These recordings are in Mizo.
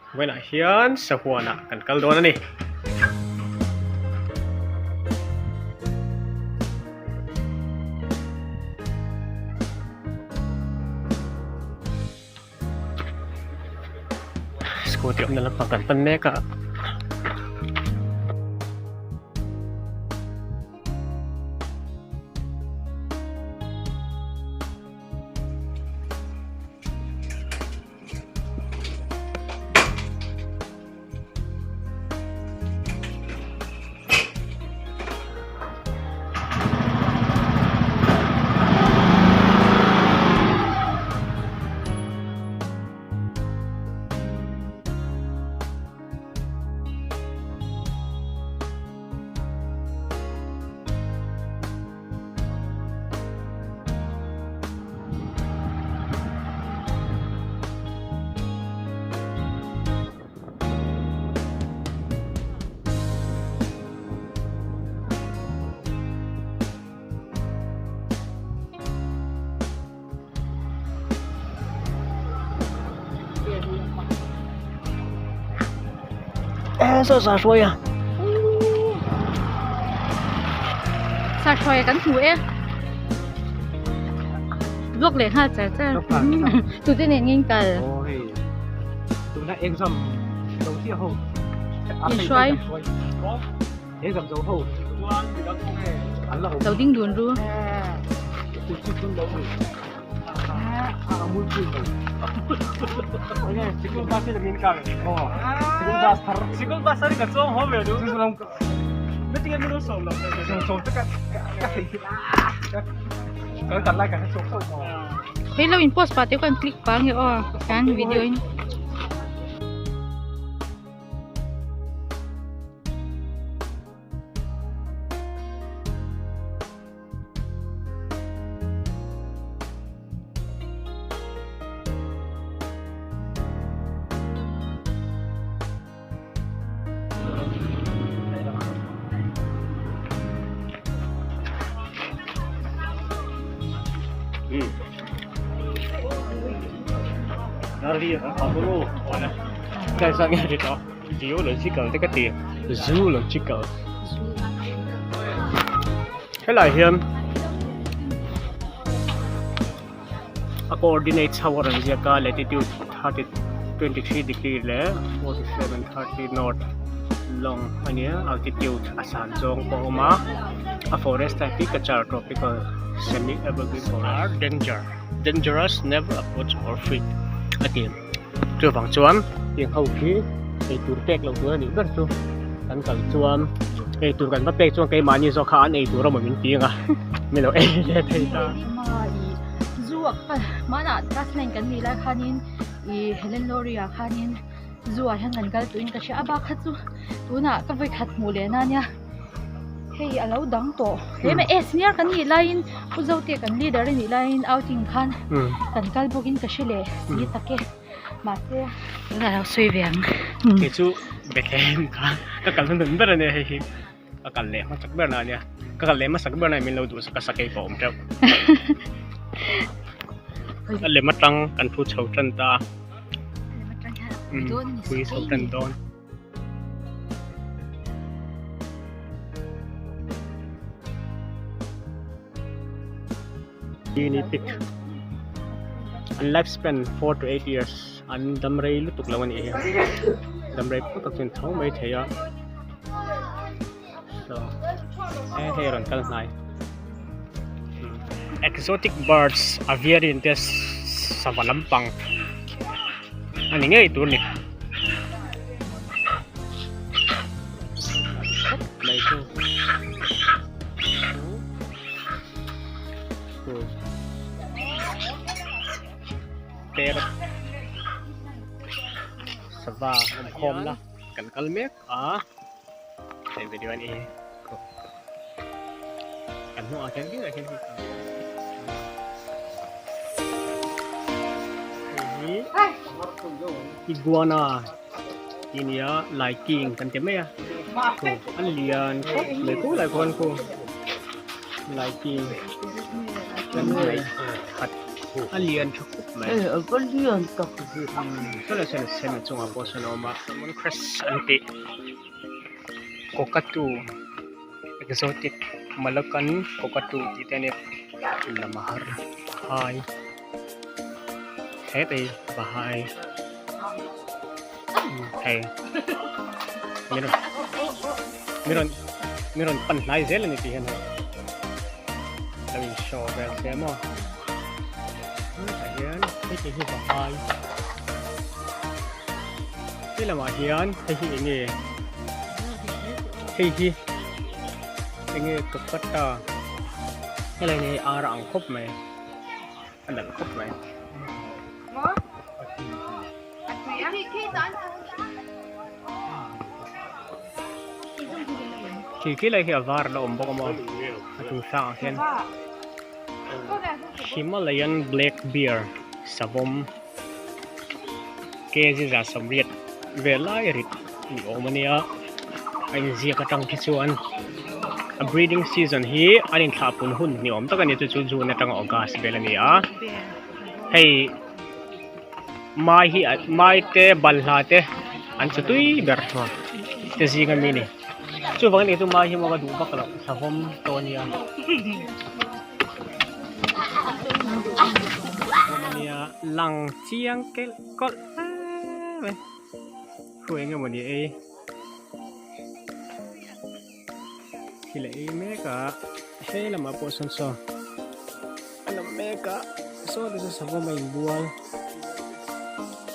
Vawiinah hian sahuanah kan kal dawn a ni. Scooty awmna lampang kan pan mek a. Saw sa hruai a sa hruai kan hmu e vlog leh nghal char char tute nen ngin kal tuna exam lo chiah ho in hruai exam zo ho an la lo ding dun ru Hei lo in post pah te kan click pah nge aw kan video in. 在上面这个 Zoological te ka ti Zoological helai hian a coordinates ho a rawn ziak a latitude 30 23 degree leh 47 30 north long a nia altitude a san zawng pawh a awm a a forest type hi Cachar tropical semi evergreen forest are danger dangerous never approach or feed a ti chuvang chuan tiang ho khi eitur pek loh tur a nih ber chu kan kal chuan eitur kan va pek chuan keimahni zawk kha an eitur a maw min ti ang a min lo ei ve thei ta. Zu a kal hmanah class 9 kan nih lai khanin ih Helen Lorry ah khanin zu ah hian kan kal tuin ka hria a bak kha chu tunah ka vawi khat hmuh leh na nia hei a lo dang tawh hle mai e senior kan nih laiin Pu Zote kan leader a nih laiin outing khan kan kal bawkin ka hre leh si tak e mahse tunah lo sawi ve ang. Kei chu Bethlehem kha ka kal hnuhnun ber a nia hei hi. Ka kal leh hmasak ber na ania ka kal leh hmasak ber na min lo duhsak a sakei pawh a awm teuh a lem atang kan thu chho tan ta pui chho tan dawn. Guinea pig an life span 4 to 8 years an dam rei lutuk lo a nih hi dam rei pawh tak chuan tho mai thei a so he hei a rawn kal hnai exotic birds aviary te sava lampang a ni ngei tur a ni. Mai chu. Parrot sava awm khawm la kan kal mek a hei video a ni kan hnungah khian hei hi iguana tih a ni a laiking kan ti mai a a lian khawp mai khawp lai khawn khu laiking kan nei khat. A lian tha khawp mai. Hei a va lian tak ve. Saw lai sawn a sen a chungah pawh sawn a awm a lemon grass an tih cockatoo exotic moluccan cockatoo tih te a nia lamah hai hetei bahai hei mi rawn mi rawn mi rawn pan hnai zel a ni tih hian hei lo in show vel se maw hetah hian heti hi bahai he lamah hian hei hi eng nge hei hi eng nge dupatta helai hi ar a ang khawp mai a nalh khawp mai. Khi khi lai khi a var la awm bawk a maw a chung sang ah khian Himalayan black bear savawm kg 180 vel lai rit ni awm a nia a inziak atang khi chuan a breeding season hi an inthlah pun hun ni awm tak a ni chu chu June atanga August vel a ni a hei. Mai hi mai te balhla te an che tui ber te zing ami ni chuvang ani chu mai hi maw ka duh vak loh savawm tawh ania savawm ania lang chiang kelh kawlh hle mai khu eng emaw ni ei thil a ei mek a he lamah pawh sawn saw a lam mek a saw te chu savawm a inbual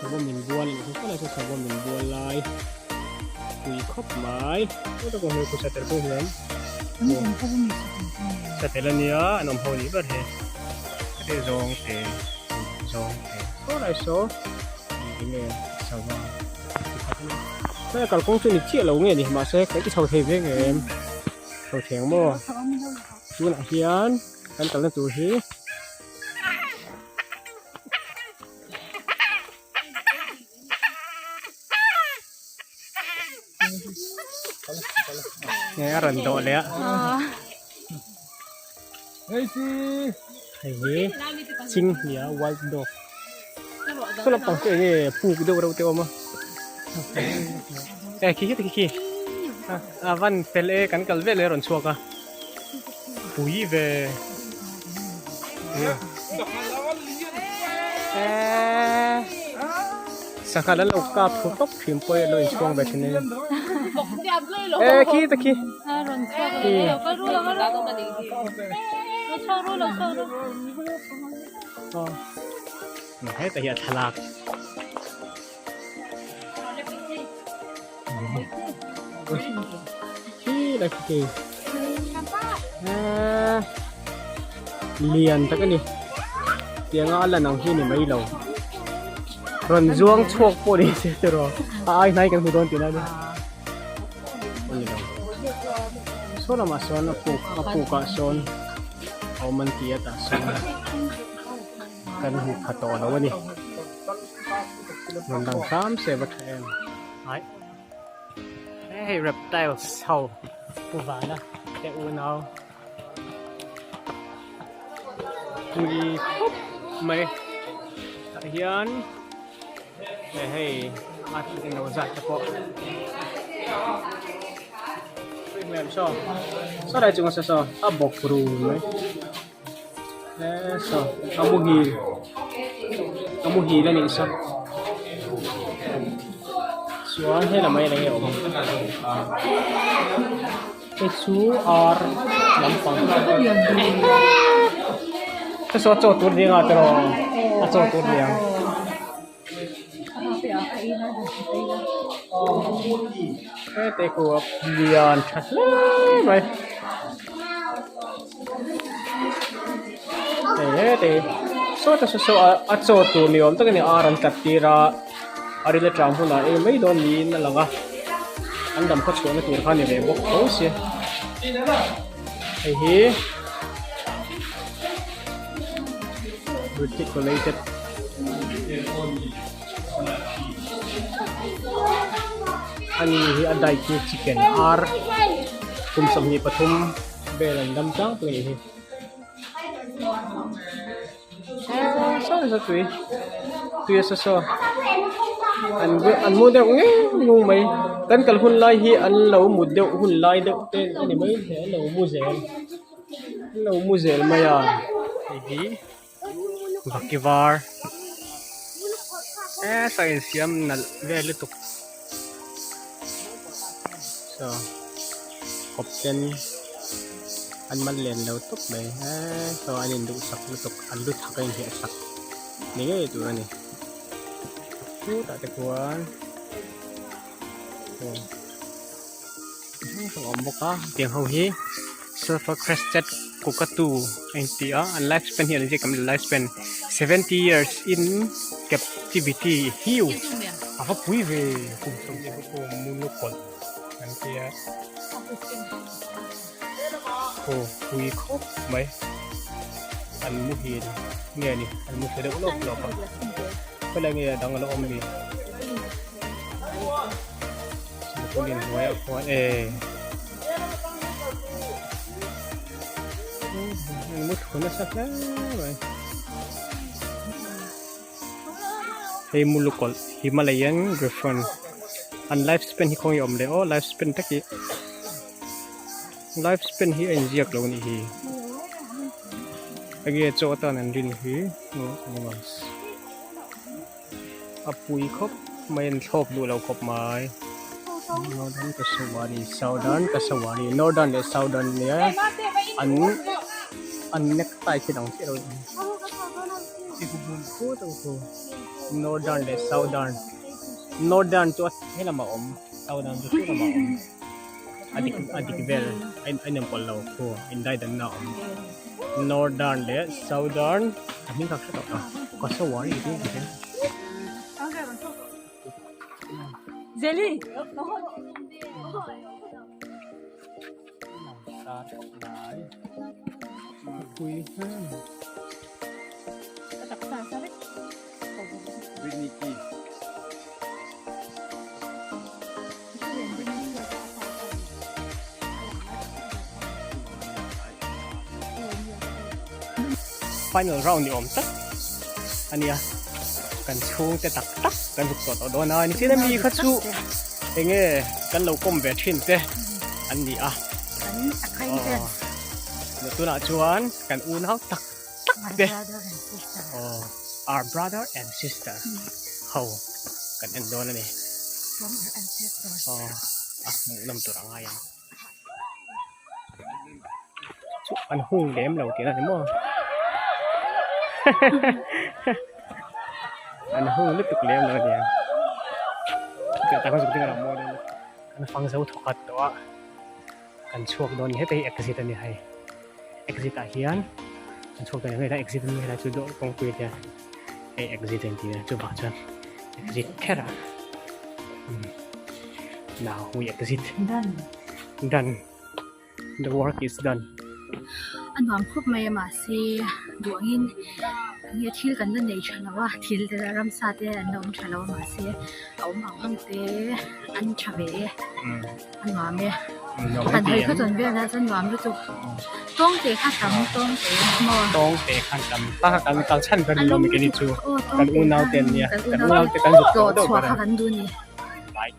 savawm inbual a nih chu saw lai savawm inbual lai pui khawp mai satel pawh hian satel ania an awm ho nih ber hi heti zawng te zawng te saw lai saw enge sava. Hei kalkawng chu ni chiah lo nge ni mahse kan ti chho thei ve nge em chho thei ang maw tunah hian kan kalna tur hi nge a rawn dawh leh a hei hi chinghnia wild dog saw lampang chu enge puk deuh reuh te a awm a eh khi khi khi khi a van fel e kan kal vel e a rawn chhuak a pui ve eh sangha an lo kap thu tawp thin pawh hi a lo inchhuang ve thin a ni eh khi te khi Heta hi a thlalak khi la khi lian tak a ni tianga a lan ang hi ni mai lo rawn zuang chhuak pawh ni se tiraw a ai hnai kan hmu dawn tihna a ni. a ni lo saw lamah sawn a puk a pukah sawn a awm an ti a tah sawn kan hmu pha tawh lo a ni rawn lang hram se va tha em ai hei reptiles ho pu vana te unau pui khawp mai tah hian. Hei a englo zat te pawh saw saw lai chunga saw saw a bawk ru mai he saw a muhil a muhil a nih saw chuan helam ah hian enge awm hei chu ar lampang hei saw chaw tur ding ah te rawh a chaw tur niang. Hete khu a lian tha hle mai hei hete saw te saw a chaw tur ni awm tak a ni ar an tlat tir a a ril atang hunah ei mai dawn niin a lang a an dam khaw chhuahna tur kha a ni ve bawk tho sia hei hi reticulated ani hi a diet hi chicken ar kum 23 vel an dam tlangpui a nih hi. saw tui tui a saw saw an an mu deuh ngei ngung mai kan kal hun lai hi an lo mut deuh hun lai deuh te a ni mai thei an lo mu zel an lo mu zel mai a hei hi vaki var heta insiam nalh vel lutuk saw kawp ten an man len lo tawp mai he saw an induhsak lutuk an lu thak a inhliah sak ni ngei tur a ni chutah te khuan aw chi hrang hrang a awm bawk a tiang ho hi sulphur crested cockatoo a inti a an life span hi an ziak ang life span 70 years in captivity hiu a va pui ve kum 20 pawh munukawlh an tia. Aw pui khawp mai an muhil nge ni an mu thla deuh lawk lawk a khawilai nge a dang a la awm ni silpaulin hnuaiah khuan e an mu thla nasa hle mai hei mulukawlh Himalayan Griffon an life span hi khawnge awm le aw life span tak hi. Life span hi a inziak lo anih hi enge chaw atan an rin hi animals a pui khawp mai an thlawk duh lo khawp mai northern kasawari southern kasawari northern leh southern nia an an necktie khi dang chiah lo northern leh southern northern chu helamah a awm southern chu helamah a awm. A dik a dik vel a in a inawm lo khu indaidanna a awm northern leh southern a hming kha ka hre tawh lo kasawari tih ka hria. Final round ni awm tak a nia kan chhungte tak tak kan zuk tawh tawh dawn a nichina mi kha chu enge kan lo kawm ve thin te an ni a aw tunah chuan kan unau tak tak te aw our brother and sister ho kan en dawn a ni aw a hmuh nawm tur a ngai ang chu an hung lem lo tih na ni maw an hung lutuk lem lo a nia kan fang zo thawkhat tawh a kan chhuak dawn heta hi exit a ni hei exit ah hian kan chhuak dawn hei exit a ni helai chu dawr kawngpui a nia hei exit a inti a chuvang chuan exit kher a now we exit done done the work is done a nuam khawp mai a mahse duh angin enge thil kan la nei tha lo a thil te ramsa te an la awm tha lo a mahse a awm ang ang te an tha ve e a nuam e han hawi khaw tawn velah chuan nuam lutuk tawng te kha tam tawng te maw tawng te khan tam ta kha kan kal chhan ber ni awm e keni chu kan unau te an nia kan unau te kan zuk tawh deuh ber a kan duh ni bye.